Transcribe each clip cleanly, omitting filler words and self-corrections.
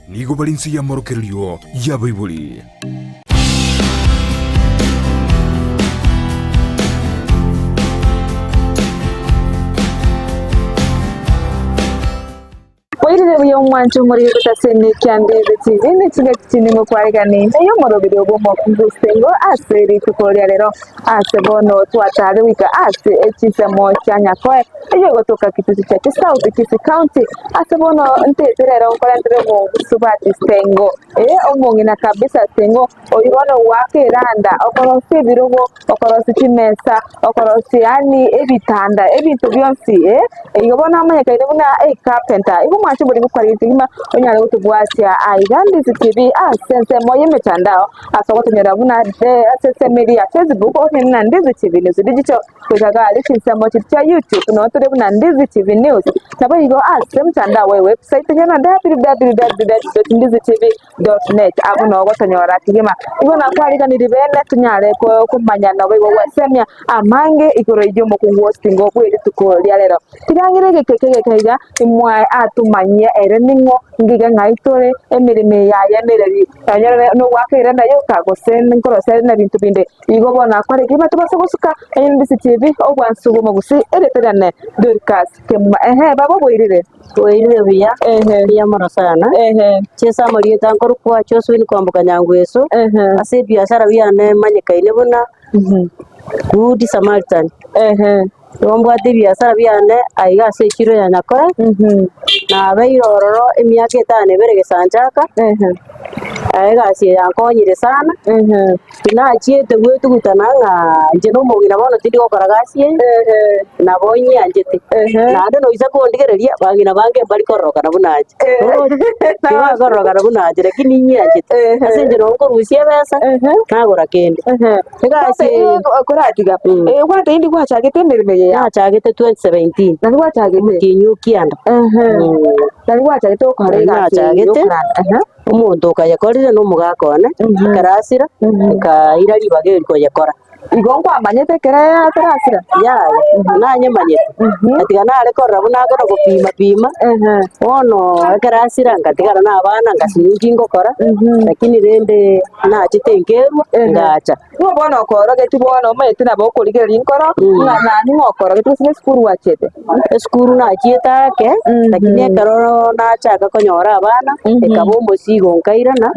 Nigo bare inse y'amorokererio y'abaibori. Oirire buya omwancho omorigete ase emekia Ndizi TV ne chingaki chinde ngokwaregana ime y'omoroberi obo omogusengo ase rituko ria rero ase bono twatare goika ase echisemo chia Nyakoe eyio egotoka Kitutu Chache South Kisii County ase bono ntete rero nkorentere omosubati Sengo ee omong'ina kabisa Sengo Oyio bono ogoaka eranda, okorosia ebirogo, okorosia chimesa, okorosia yaani ebitanda, ebinto bionsi eh, igo bono amanyekaine buna ecarpenter. Igo omwancho oborimo kwarenge kegima onyare gotobwatia aiga Ndizi TV ase ensemo y'emetandao ase ogotonyora buna ase ensemo eria ya Facebook okonyora buna Ndizi TV News Digital goika iga aria chinsemo chiria chia YouTube nabo tore buna Ndizi TV News. Naboigo ase omotandao bwa ewebsite onyore buna www.ndizitv. Net, abwo noo gotonyora kegima. Igo nakwariganirie bene tonyare komanya naboigo gwesemia amange igoro y'omokungu o bwe rituko ria rero. Tiga ng'ire egeka eke egeke iga, imwae atomanyie ere ning'o, ngige ng'ai tore, emeremo eye yaye nereri, nonye nogoaka erenda yoka gose nkorosia ere na binto binde. Igo bono nakwarigetie kegima tobase gosuka onye nindisitie ebi obwansu bw'omogusii erieta riane Dorcas Kemuma. Ehe baba oboirire. Bwairire buya, Ehe. mbuya mono sana. Ehe. Chese amarieta nkorokwa Josephine Kwamboka Nyangweso, Ehe. ase ebiasara biane manyekaine buna Good Samaritan. Ehe. Igo mbwate ebiasara biane aiga ase echiro ya Nyakoe, nabeire ororo emiaka etano ebere gesanchaka, Ehe. egasi eye yankonyire sana. Ehe. Tinachiete gwetugutana ng'a inche nomong'ina bono tindi gokora gasi eye, nabo inyianchete. Naende noisa kondigereria, bang'ina bange mbari kororokana buna inche. Tibakororokana buna inche lakini inyianchete. Ase inche nabo nkorusia ebesa, nagora kende. Egasi eye Koratiga, gwatebire indi gwachagete emeremo eye yao? Nachagete 2017, Nari gwachagete? omotienyi o kianda. Nari gwachagete gokora Nari egasi eye nachagete. yokoranda? Omonto okayekorire nomogaka one, ekero asira, nkaira ribaga eri koyekora. Igo nkwamanyete ekero atarasira? Yaya, nanyemanyete, ngatiga nare korora buna akona gopima pima, bono ekero asira ngatigara na abana ngasinywa inki ngokora, lakini rende nachete nkerwa, ngacha. Nigo bono okoorogetie bono omanyete nabo okorigereria inkoro, ng'a nani ng'a okoorogetie gose nesukuru gwachiete. Esukuru nachiete ake, lakini ekero nachaka konyora abana, ekaba omosigo nkairana,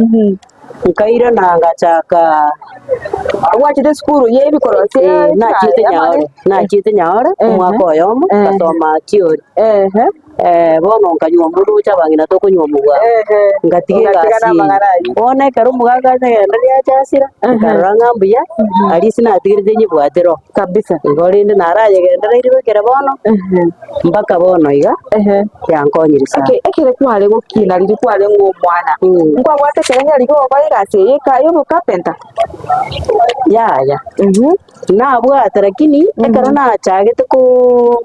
nkairana ngachaka Gwachete esukuru ya ebikorosi eh, nachiete Nyaore, nachiete Nyaore omwaka oyomo, ngasoma theory. Bono nkanywa omoruche abang'ina tokonywa omogwao, ngatiga egasi eye. Bono ekero omogaka ategendereria ache asira, nkarora ng'a mbuya, aria ase natigerete nyebwate roho. Kabisa. Igo rende narayegendereire goikera bono, mpaka bono iga, yankonyire sana. Okay, ekero kware gokina riria kware ng'a omwana, nkwabwate ekerengererio riria ogokora egasi eye eka ya obocarpenter? Yaya. Nabwate lakini ekero nachagete koo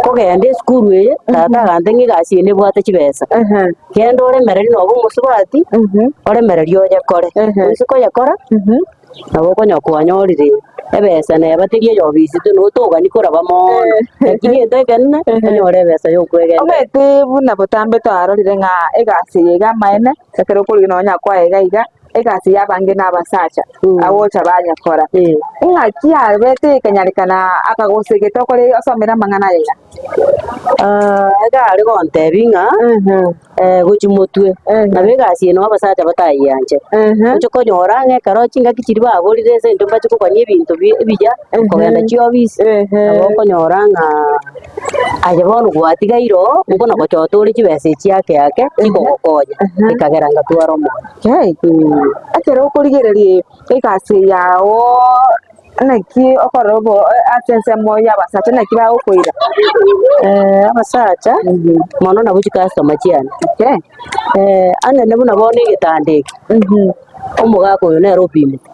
kogenda esukuru eye, tata agantebia ng'a egasi eye nebwate chibesa, genda oremererie noba omosubati, oremererie oyekore, oise koyekora, nabo okonyora kwanyorire ebesa neba teri eye obisete nonya togani koraba moono, lakini egento ekenene, onyore ebesa ya okwegenderera. Omanyete buna botambe twarorire ng'a egasi eye iga amaene, ekero okorigia nonya nyakoa iga iga. egasi y'abange na abasacha agocha banyekora. Ng'aki abete ekanyarekana akagosegete okore osomere amang'ana aya iga? Iga are gontebia ng'a gochia motwe, nabo egasi eye nabo abasacha batayianche. Oche konyora ng'a ekero chingaki chiria bagorire ase intwe mbache kogania ebinto ebiya, kogenda chiofisi, nabo okonyora ng'a Aye bono gwatigaire oo, nkona gochota ore chibesa echi ake ake chikogokonya, ekagera ngatwara omoyo. Okay. Ekero okorigereria egasi yao naki okorora obo ase ensemo ya abasacha naki bagokoira? Abasacha mono nabwo chicustomer chiane. Okay. Anene buna bono egetanda eke, Omogaka oyo nere opimete.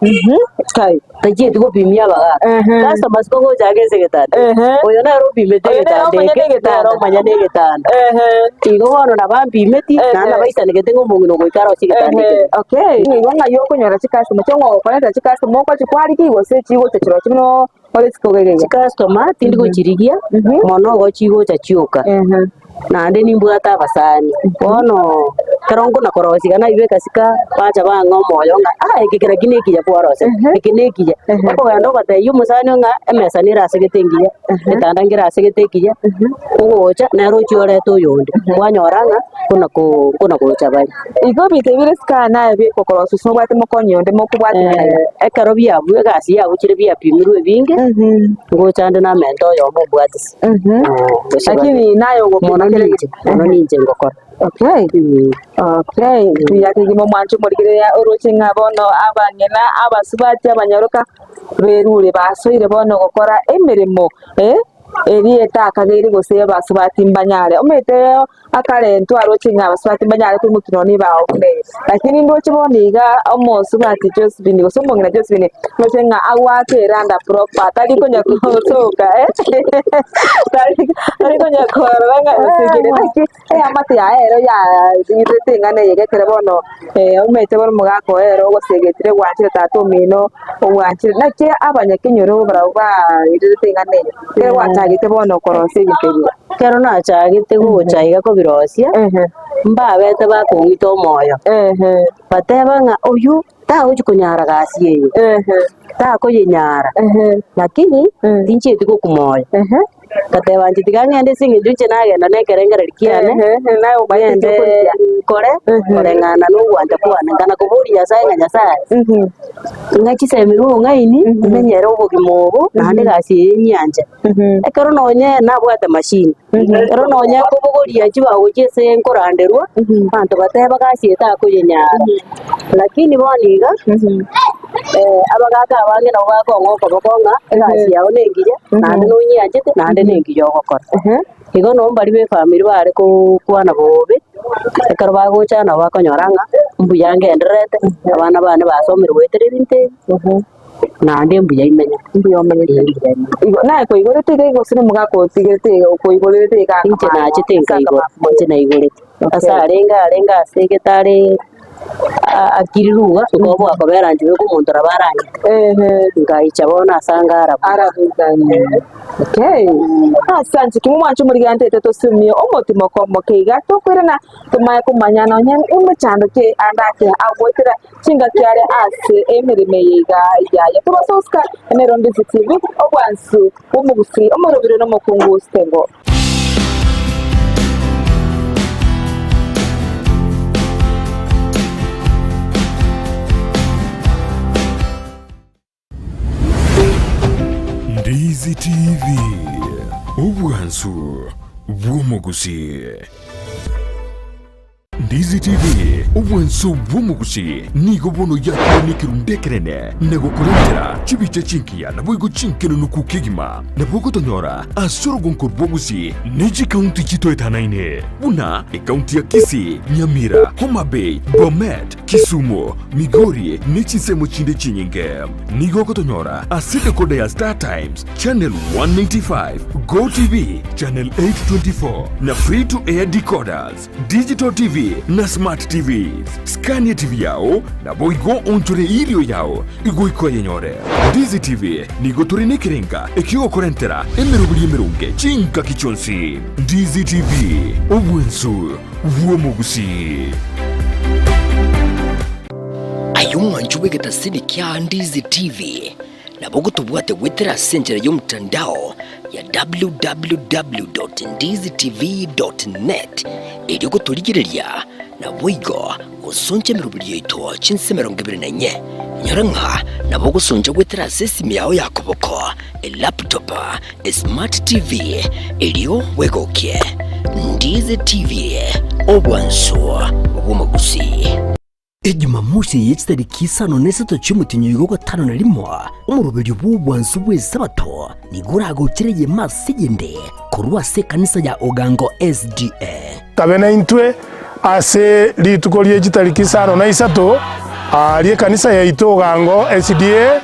Tachieti gopimia abagaka. Customers kogocha ake ase egetanda. Oyo nere opimete Oyo nere egetanda omonyene eke, egetanda. nere omonyene egetanda. Igo bono nabo ampimeti, naende nabo aisanegete ng'a omong'ina ogoika arosie egetanda eke. Okay. Nigo ng'ai okonyora chicustomer chiao ng'a ogokoreta chicustomer ogochikwariki gose chigocha chirochio buna ore isiko iga iga. Chicustomer tindi gochirigia, mono igo chigocha chioka. Naende nimbwate abasani, bono ekero nkona korosia iga naibeka sika, bacha bang'a omoyo ng'a ah eke kera ki nekiya kwarosete, eke nekiya. Okogenda ogatebia omosani oo ng'a emesa nere asegete engiya, egetanda nkere asegete ekiya, ogocha nere ochia orete oyonde, kwanyora ng'a kona ko kona gocha bare. Igo ebinto ebi bire sika naye bigokorosia ase obwate mokonye onde mokobwaterana iga. Ekero biabwo egasi yagochire biapimirwe ebinge, ngocha nde namenta oyomo obwatisi. Lakini naye ogopima Mono kere ninche, mono ninche ngokora. Okay. Okay, buya kegima omwancho omorigereria oroche ng'a bono abang'ina, abasubati, abanyaroka berure basoire bono gokora emeremo eh, eria etakageire gose abasubati mbanyare. Omanyete akarentwa aroche ng'a abasubati mbanyare koimokia nonya ebao buna eye. Lakini ndoche bono iga omosubati Josephine gose omong'ina Josephine, ndoche ng'a agoaka eranda proper, tari konya gosoka eh, tari tari konya korora ng'a gose kende naki eamate yaye ero yairete eng'ana eye iga ekero bono omanyete bono omogaka oye ere ogosegetire gwanchire tata omino obwanchire, naki abanyakenyoro barabwo bairerete eng'ana eye, ekero gwachagete bono korosia ebinto ebi. Ekero nachagete gocha iga kobirosia, mbabete bakong'ita omoyo, bateba ng'a oyio tagochi konyara gasi eye, takoyenyara, lakini tinchieti gokwa moyo. Ngateba inche tiga ng'ende ase eng'encho inche nagenda na ekerengererio kiane, ng'ende nkore koreng'ana na ogwancha kwane, nkana koboria Nyasaye ng'a Nyasaye, ng'a chisemirwe obong'aini, menyere obogima obo, naende egasi eye nyianche. Ekero nonye nabwate machine, ekero nonye nkobogoria chibago gochia ase nkoranderwa, abanto bateba gasi eye takoyenyara. Lakini bono iga, abagaka abange nabo bakong'a okoboko ng'a egasi yao nengiya, naende nonyianchete, naende nengiya ogokora. Igo nabo mbaria ba efamiri bare kokwana bobe, ekero bagocha nabo bakonyora ng'a mbuya ngendererete, abana bane basomire goetera ebinto ebi. Naende mbuya imenyete. Mbuya omenyete. Ee, mbuya imenyete. Igo naye koigorete iga gose nomogaka otigete iga okoigorerete iga Inche akamanya nachete ase nkaigora, akamanya. inche naigorete. Okay. Ase arenge arenge ase egete are akiriru iga, nkoboa kobera inche bweka omonto nabo arang'ite. Ehe. Nkaicha bono ase ange arabu. Arabuga. Okay. Asante kimwe mwanche omorigante ete tosumie omotimoko omoke iga tokoirana tomanye komanya nonye emechando ki ande ake agoetera Chingaki are ase emeremo eye iga yaye tobasoska emerombisi TV, obwansu bw'omogusii omorobire nomokungu Stengo. Ndizi TV, obwansu bw'omogusii. Ndizi TV, obwansu bw'omogusii, nigo bono yakire nekerundu ekenene na gokorentera chibicha chingiya naboigo chinkenenuku kegima. Nabo ogotonyora ase orogonko rwa Gusii ne chikaunti chitoetanaine buna ekaunti ya Kisii, Nyamira, Homa Bay, Bomet, Kisumu, Migori ne chinsemo chinde chinyinge. Nigo ogotonyora ase decoder ya Star Times, Channel 195, Go TV, Channel 824 na Free to Air decoders, Digital TV na Smart TVs. Skania TV yao naboigo onchore erio yao igoika oyenyore. Ndizi TV nigo tore nekerenga ekiogokorentera emeroberi emeronge chingaki chionsi. Ndizi TV, obwansu bw'omogusii. Aye omwancho bw'egetasini kia Ndizi TV, nabo ogotobwate goetera ase enchera y'omotandao ya www.ndizitv.net erio gotorigereria naboigo gosoncha emeroberi yaito chinse 24. Nyora ng'a nabo ogosoncha goetera ase esimi yao ya koboko, elaptop, esmart TV, erio bwegokie. Ndizi TV, obwansu bw'omogusii. Ejumamosi ye chitariki isano na isato chi'omotienyi oyo ogatano na rimo, omoroberio bw'obwansu bw'Esabato nigo oragochere eyemo ase eyende korwa ase ekanisa ya Ogango SDA. Kabe naintwe ase rituko rie chitariki isano na isato ri'ekanisa yaito Ogango SDA,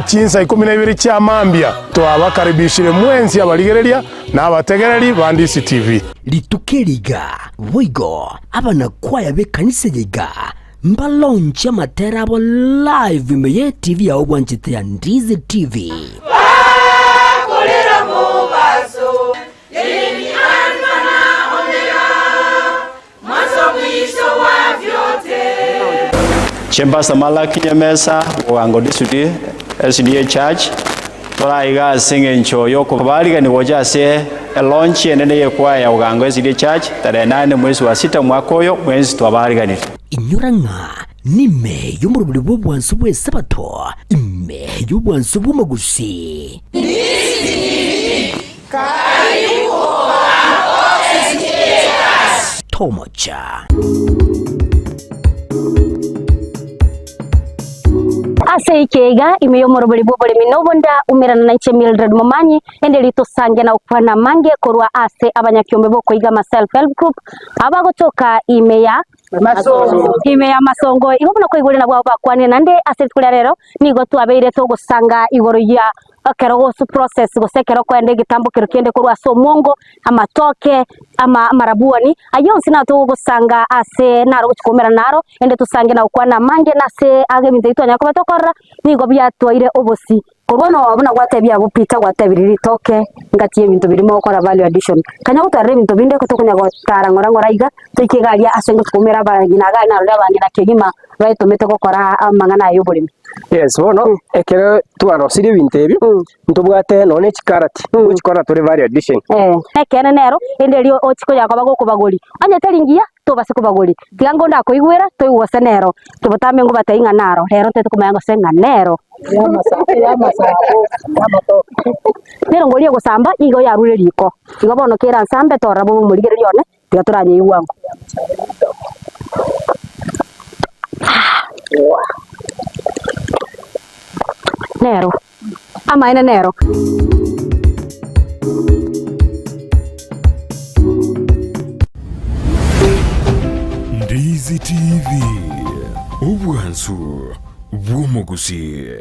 chinsa ikomi na ibere chia mambia. Twabakaribishire mwensi abarigereria na abategereri ba Ndisi TV. Rituko eri iga, boigo abanakwaya b'ekanisa eye iga mbalaunche amatera abo live ime y'ETV yao bwanchete ya Ndizi TV. Bakorera mobaso, Eri Alfa na. Inche Pastor Malaki Nyamesa, Bogango District SDA Church, tore aiga ase eng'encho y'okobarigania gocha ase elaunch enene y'ekwaya ya Bogango SDA Church tarehe nane mwezi wa sita omwaka oyo, mwensi twabariganirie. Inyora ng'a nime y'omorobori bw'obwansu bw'Esabato, ime y'obwansu bw'omogusi. Tomocha. Ase eke iga, ime y'omorobori bw'oboremi na obonda, umerana nainche Mildred Momanyi, ende ritosange na gokwana amange korwa ase abanyakiombe b'okoigama Self Help Group, abagotoka ime ya ime ya Masongo. Igo buna kwaigure nabwo abwo bakwanire naende ase rituko ria rero nigo twabeire togosanga igoro ya Ekero gose process gose ekero okoenda egetambo kero kende korwa ase omwongo, amatoke, ama amarabuoni, ayio onsi naro togosanga ase naro gochia koumerana naro, ende tosange na gokwana amange na ase age ebinto ebi twanyara koba tokorora, nigo biatwaire obosi. Korwa bono buna gwatebia abwo Peter gwatebirie ritoke ngati y'ebinto biria mogokora value addition. Kanya gotwarera ebinto binde tokonya gotara ng'ora ng'ora iga, toike iga aria ase ngochia koumera abang'ina iga narorire abang'ina kegima baetomete gokora amang'ana aya y'oboremi. Yes, bono ekero twarosirie ebinto ebi, ntobwate nonya ne chikarati, ngochikora tore value addition. Ekeene nero, ende erio ochie konya koba gokobagoria, onye teri ngiya, tobase kobagoria. Tiga ngonde akoigwera, toigwe gose nero. Inche botambe ngobatebie ng'a naro, rero ntaete komanya gose ng'a nero. Nero ngoria egosamba, igo yarure riko. Igo bono kera nsambe torora bobe omorigereria one, Tiga toranyeigwe ango. Nero. Amaene nero. Ndizi TV, obwansu bw'omogusii.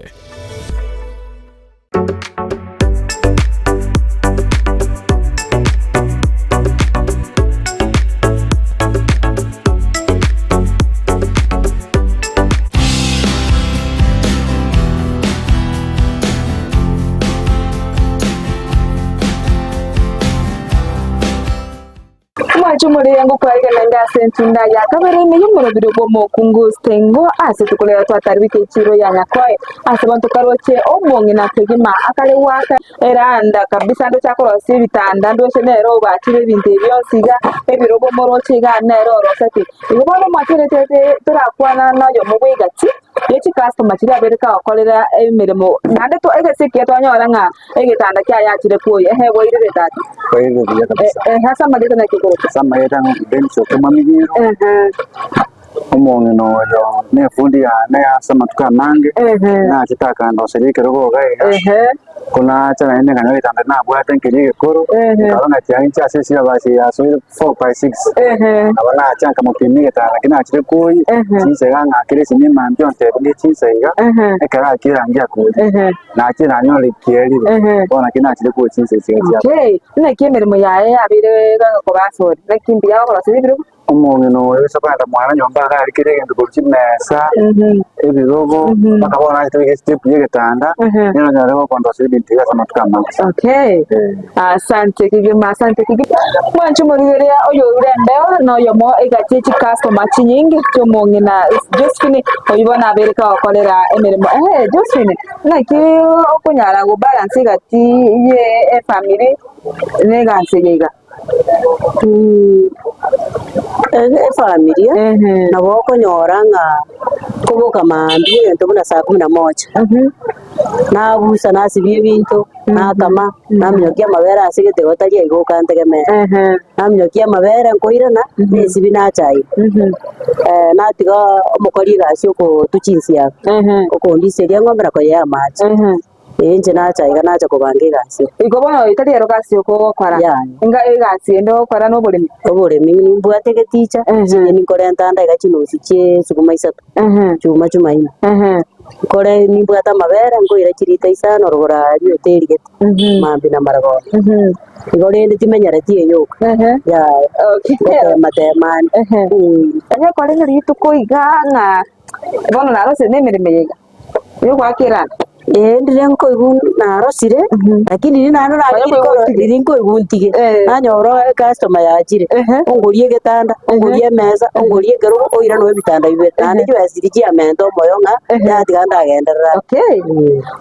Omwancho omorere ngokwarigana inde ase entunda ya kabere ime y'omorobiri bw'omokungu Stengo ase rituko riria twatarigete echiro ya Nyakoe ase abanto karoche omong'ina kegima akare goaka eranda kabisa ndoche akorosia ebitanda ndoche nere obachire ebinto ebi bionsi iga ebirogo moroche iga nere oroseti. Igo bono omwancho ore tete torakwana noyomo bw'egati ye chicustomer chiria abeire kagokorera emeremo naende egese ekiya twanyora ng'a Egetanda kiaye achire kwoyia, ehe, bwairire tata. Bwairire buya kabisa. Eh, eh, ase amarieta naki okorokwa? Ase amarieta ng'a Dennis Otomwa Migiro, Ehe, omong'ina oyo ne efundi yane ase amatuko amange, ehe, nachete akandoseria ekerogo iga iga, ehe, ko nacha naende nkanyora egetanda nabwate nkeria egekoro, Ehe. nkarora ng'a chiaye inche ase esyllabus eye yasoire 4 by 6. ehe, Nabo nacha nkamopimia egetanda ekio nachire kwoyia, Ehe. chinsa iga ng'akera esimi mambia ontebie ne chinsa iga, ehe, ekero akire erangi akoria. ehe. Nachire nanyora ekiarire, Ehe. bono naki nachire koa chinsa echi iga chiabo. Okay, naki emeremo yaye yabeire koba asore? Naki mbuya agokoroseria ebirogo? Omong'ina oyo ase okogenda mwane nyomba iga aria kera egento korwa chimesa, ebirogo, mpaka bono nachete goika estep ya egetanda, nigo nanyarire gokondoseria ebinto ebi ase amatuko amange sana. Okay, asante kegima, asante kegima. Mwanche omorigereria oyorure embeo na oyomo egati ye chicustomer chinyinge chi'omong'ina Josephine, oyio bono abeire kagokorera emeremo. Ehe Josephine, Naki okonyara go balance egati ye efamiri na egasi eye iga? Efamilia nabo okonyora ng'a koboka mambia egento buna saa kumi na moja, nabusa nasibia ebinto, nakama, naminyokia amabere ase egete igo tari aiga okantegemera, naminyokia amabere nkoirana, nesibia nacha aiga. Natiga omokori egasi okotua chinsiaga, okondiseria eng'ombe na koyea amache. Ee inche nacha iga nacha kobanga egasi eye. Igo bono oyo tari ero gasi okogokora, Yaya. enga egasi ende ogokora na oboremi. Oboremi nimbwate egeticha, chinyeni nkorenta ande iga chinusu chie sukuma isato, chuma chumaine. Nkore nimbwate amabere nkoira chirita isano rogoro aria hoteli gete, mambia na maragoba. Igo rende timenyereti eyoka, yaya, ngotema tema ande. Onye kwarenge rituko iga ng'a bono narosire na emeremo eye iga, yogoaka eranda. Ee ndire nkoigwa narosire, lakini riria naende Onye orarigie koigwa korora otige. riria nkoigwa ntige, nanyora ecustomer yachire, ongorie egetanda, ongorie emesa, ongorie ekerogo, oira nonya ebitanda bibere, naende chibesa chiria chiamenta omoyo ng'a yatiga ndagenderera. Okay.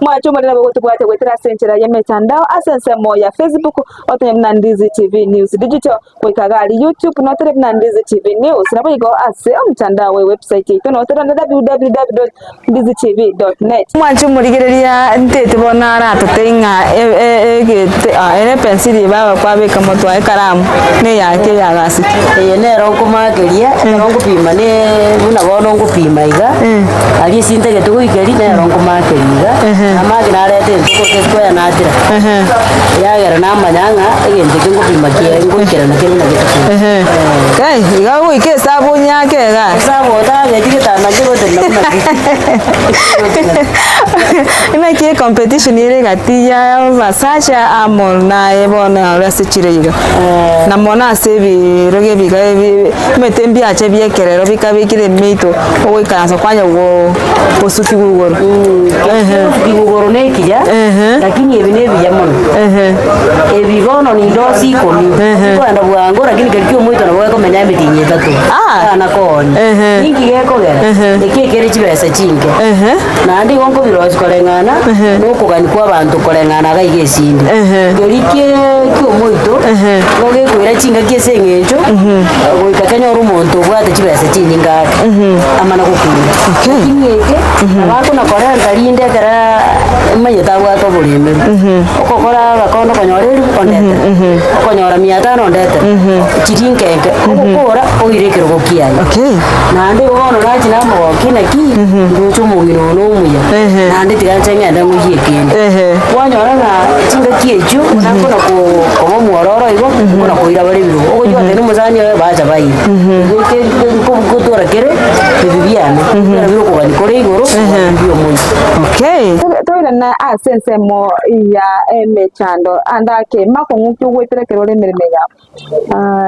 Mwanche omorero nabo gotobwate goetera ase enchera y'emetandao ase ensemo ya Facebook, otonye buna Ndizi TV News Digital. Goika iga aria YouTube notere buna Ndizi TV News, naboigo ase omotandao we website yaito notere na www.ndizitv.net. Mwanche omorigereria ntete bono aratote ng'a egete ere epensili eye bagokwabeka motwe aye ekaramu neyake eyagasi ki? Eye nero nkomakeria, ekero nkopima ne buna bono nkopima iga, aria ase ntagete goikeria nero nkomakeria iga, namake nareta entuko gose esquare natira. Ekiagera namanya ng'a egento ekio ngopima kiaye ngoikerana kere buna getuko. Kai, iga ogoika esabu onyake iga. Esabu otageti getanda nkegotenena buna ki. Naki ecompetition ere egati ya abasacha amo naye bono aro ase chire iga. Na mono ase ebirogo ebiga ebi emete mbiache bia ekerero bikabekire emeito ogoikaransa kwanya go gosukiwa igoro. Gosukiwa igoro nekiya, lakini ebi nebiya mono. Ebi bono nindosi ikomi, bikogenda bwango lakini keria kia omoito nabo gekomenya emetienyi etato, tana koonia. Ninki gekogera? Eki ekere chibesa chinke. Naende igo nkobirosia koreng'ana na okogania kwa abanto koreng'ana iga iga esindi. Keria kie kia omoito, nigo gekoira chingaki ase eng'encho, goika kenyore omonto obwate chibesa chinyinge ake, amana gokunda. Lakini eke, nabo akona korenta rinde ekero omanyete abwate oboremeru, okokora agakondo okonyora eribu ondetere, okonyora mia tano ondetere, chiria inke inke, ogokora oire ekerogo kiaye. Naende igo bono nachia namogokia naki, ndoche omong'ina oyo nomuya, naende tiga nche ng'ende ngoyie ekende. Kwanyora ng'a chingaki echio, nakona ko- koba omwororo igo, nkona koira bare ebirogo. Ogochia gotebia omosani oye bacha baire. Igo eke nko- nkotora kere ebi biane, ekiagera bire okogania kore igoro, kobua bia omoika. Okay. Toirane ase ensemo ya emechando ande ake, makong'u ki ogoetera ekero ore emeremo eye yao?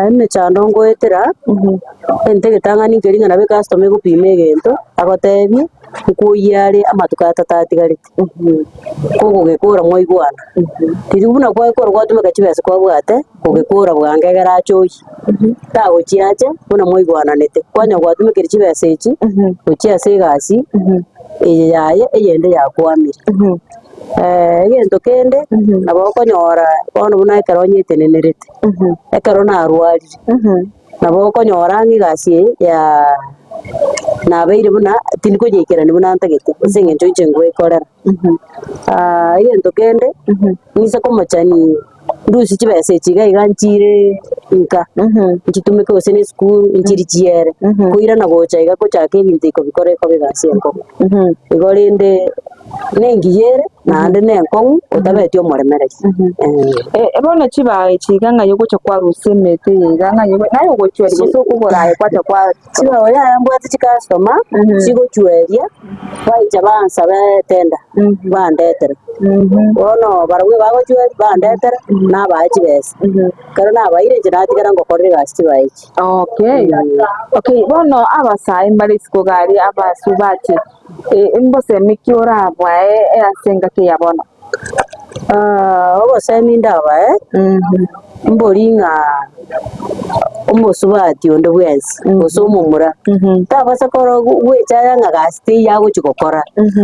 Emechando ngoetera, egento egetang'ani nkeri ng'a nabo ecustomer egopima egento, agotebie, nkoyia are amatuko atato atigarete, kogogekora mwaigwana. Riria buna kwagekora gwatumeka chibesa kwabwate, kogekora bwango egere ache oyie, tagochia ache buna mwaigwananete, kwanya gwatumekire chibesa echi, gochia ase egasi eye yaye eyende yakwamire. Egento kende, nabo okonyora bono buna ekero onyetenenerete, ekero narwarire, nabo okonyora ng'a egasi eye yaa nabeire buna tindi konyeikerania buna ntagete ase eng'encho inche ngoekorera. Egento kende, nise komochani ndusie chibesa echi iga iga nchiire nka, nchitumeke gose na esukuru, nchiri chiere, koirana gocha iga gochaka ebinto ekobikora ekoba egasi enkong'u. Igo rende nengiya ere, naende na enkong'u otabeti omoremereri. Bono chibao echi iga ng'ai ogocha kwarusia emete eye iga ng'ai naye ogochweria gose okogora aye kwacha kwa. Chibao yaya mbwate chicustomer chigochweria baicha bansabe etender bandetera. Bono barabwo bagochweria bandetera nabae chibesa. Ekero nabaire inche natigara ngokorera egasi chibao echi. Okay, okay bono abasae mbare isiko iga aria abasubati mbosemi ki orabae ase engaki eye ya bono? Obosemi ndabae, mbori ng'a omosubati onde bwensi gose omomura, tabasa korwa gwechaya ng'a gasi teiyo agochi gokora,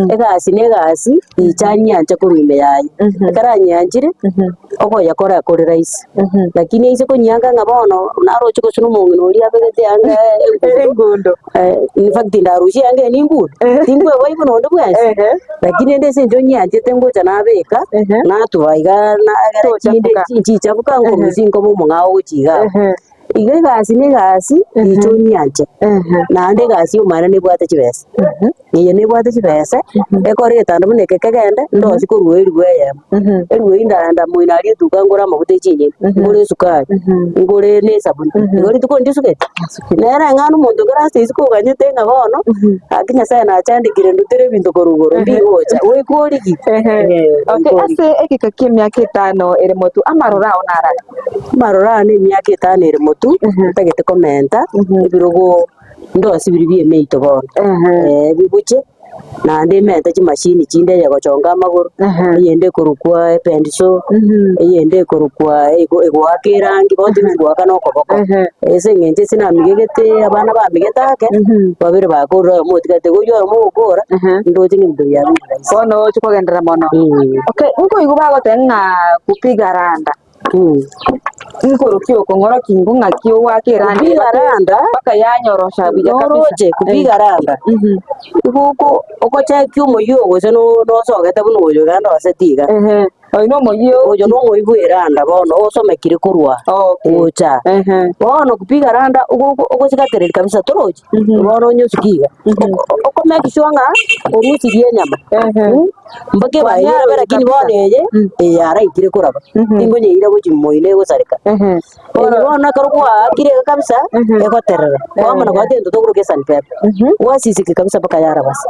egasi na egasi richa anyianche korwa ime yaye. Ekero anyianchire, okoyekora kore rahisi. Lakini aise konyianga ng'a bono naroche gose na omong'ina oria abegete eanga engundo, in fact ndarusia eanga eye ningunde, tinkweboyia buna onde bwensi, lakini rende ase eng'encho onyianchete ngocha nabeka, natuba iga nagera chinde nchichafuka nkorusia nkoba omong'ao gochia iga abwo. Igo egasi na egasi, richa onyianche, naende egasi ya omwana nebwate chibesa, eye nebwate chibesa, ekore egetanda buna eke kegende, ndosie korwa eribu eyemo, eribu eywo ndaenda moino aria etuka ngore amaguta ya chinyeni, ngore esukari, ngore na esabuni, igo rituko ndisugete. Nere eng'ana omonto ekero ase isiko oganyete ng'a bono, gaki Nyasaye nachandekire ndutere ebinto korwa igoro, mbigocha, goika origie, Okay, goika origie. ase egeka kia emiaka etano ere motwe, amaroro ao narare? Amaroro aa nemiaka etano ere motwe, ntagete komenta, ebirogo ndosie biria bia emeito bono, bibuche. Naende emente chimashini chinde eye gochonga amagoro, eyende ekorokwa ependiso, eyende ekorokwa ego egoaka erangi bono tindi goaka na okoboko. Ase eng'encho ase namigegete abana bamigete ake, babere bakorire oyomo otigarete, igo oywo oyomo ogokora, ndoche ng'a ebinto biabeire rahisi. Bono ochi kogenderera mono. Okay, nkoigwa bagoteba ng'a kupiga randa. Nkorokia oko ng'oroki ingo ng'aki ogoaka eranda Kupiga randa, mpaka yanyorosha buya kabisa. Noroche kupiga randa, igo oko ogochekia omoyio ogo gose no- nosogete buna oyo iga ndoseti iga. Ehe, oyo na omoyio Oyo na omoyio bwa eranda bono osomekire korwa Okay. gocha. Ehe. Bono kupiga randa ogo ogo ogochigatereria kabisa torochi, bono onyosuki iga. Oko oko make sure ng'a orusirie enyama. Ehe. Mpaka ebae erabe lakini bono eye, eye yaraikire koraba, tinkonyeira gochia moino egosareka. Eye bono ekero gwaakire iga kabisa, egoterera, kwamana goaka egento tokoroka esandpaper, gwasisiki kabisa mpaka yaraba ase.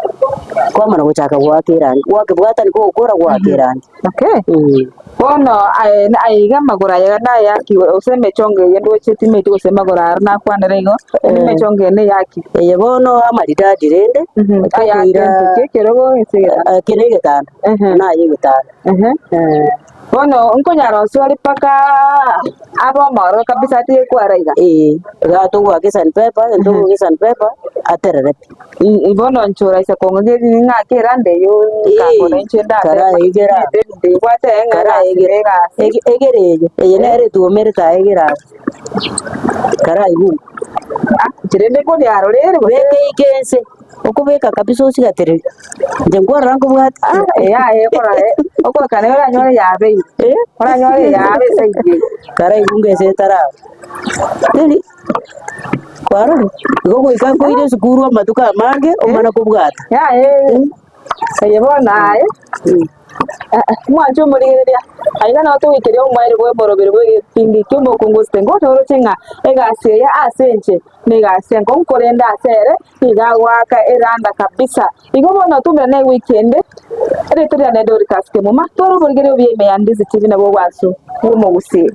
Kwamana gochaka goaka erangi, gwakebwatani kogokora goaka erangi. Okay. Bono aye aiga amagoro aya nayaki gose emechongo eye ndoche timeti gose amagoro aro nakwanera igo, emechongo eye neyaki. Eye bono amaridadi rende, Ayake tokoira ntoki ekerogo gose egetanda. eke na egetanda, naye egetanda. Bono nkonyara gose ore mpaka abe omororo kabisa atige kwara iga. Ee, iga togoaka esandpaper, egento togoaka esandpaper, aterere pi. Bono inche oraisa kong'ageria ng'ake eranda eyio nkakora inche Karaegera Karaegera egere eye, eye nere etuomere taegera abwo. Karaigure. Rende nkoriarora ere gose Beka eike ense, okobeka kabisa osigatereri. Inche nkwarora nkobwate. Yaya ekora okorekana oranyore yabeire, oranyore yabe esaidi eye. Karaigure ase etaraba. Teri. Kwarorire? Igo goika nkoire esukuru amatuko amange omana kobwata. Yaye eye bono aye mwanche omorigereria aiga nabo togoikeria omoerio bwa omoroberi bwa egepindi kia omokungu gose ngocha oroche ng'a egasi eye ase inche na egasi enkong'u korende ase ere nigo agoaka eranda kabisa. Igo bono tomerane ewiki ende, erieta riane Dorcas Kemuma, tware oborigereria obuya ime ya Ndizi TV nabwo obwansu bw'omogusii.